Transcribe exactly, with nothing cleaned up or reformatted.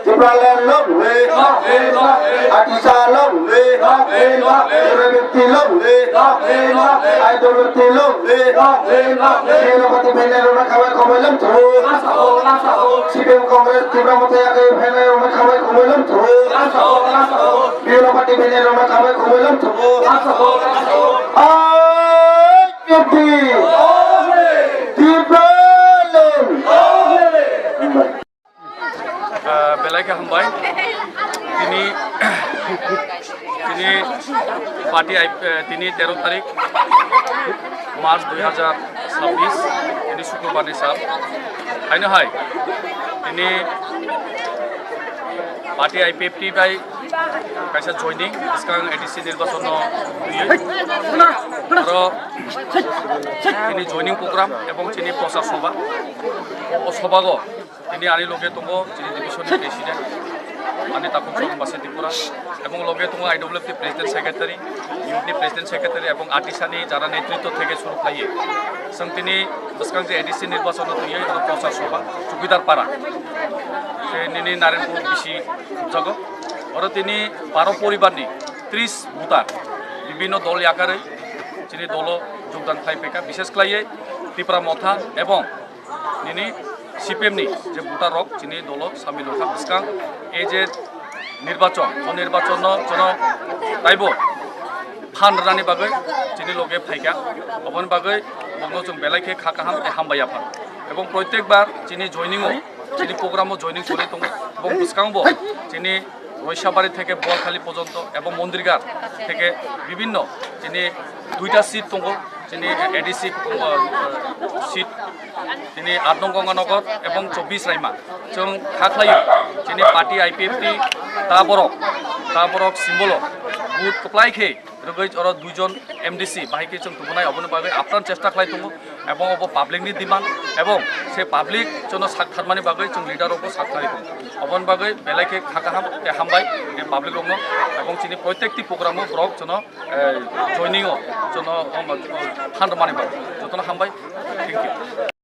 Tipraland long live. Atisa long live. Jurabekti long live. Aidolokti long live. Sirapati bhai rona khabai khoboi lam thu. C P M Congress Tipra Motha yakai bhai rona khabai khoboi lam thu. Bino pati bini rona khabai khoboi lam thubo. Ai, kiti. Tipraland. Ah, belai khe hambai. Tini, tini party ai, eh, tini tero tarik March dui hajar sabbish, tini Sukrobar ni sal. Haino hai, tini party I P F T bai kaisa joining, bwskang A D C nirbachon no twiwi. Aro tini joining program ebong tini prochar sobha. O sobha go tini ani loge tongo tini division ni president, ani takhuk Chorong Basi Tripura, ebong loge tongo I W F T president secretary, unit ni president secretary ebong Atisa ni jara netritwo theke suru khlaiwi. Chwng tini bwskang je A D C nirbachon no twiwi oro prochar sobha, Chowkidar Para. Se nini Narenpur bisi khubjago. Oro tini baro poribar ni tris voter bibinno dol yakarwi chini dolo jogdan khlai phaikha, bishes khlaiwi Tipra Motha ebong nini C P M ni je voter rok chini dolo samil wngkha. Bwskang ei je nirbachon, o nirbachon no jono taibo phan rwnani bagwi chini loge phaikha. Oboni bagwi bokno chwng belai khe kha kaham tei hambai yapha. Ebong proitek bar chini joining o, chini program o joining kori tongo. Ebong bwskango bo chini Roisabari theke Boalkhali porjonto ebong Mondirgar theke bibinno chini duita seat tongo, chini A D C, uh, seat, chini aat nong Ganganagar ebong chobbish Raima. Chwng kha khlaio, chini party I P F T ta borok, ta borok simbolo vote kwplai khe rwgwi oro duijon M D C bahai khe chwng tubunai, oboni bagwi apran chesta khlai tongo. Ebong obo public ni demand, ebong se public jono sak tharmani bagwi chwng leader rokbo sak thari tongo. Oboni bagwi belai khe kha kaham tei hambai tei public rokno, ebong chini proitekti program o borok jono, eh, joining o jono, um, phan rwmani bagwi jotono hambai. Thank you.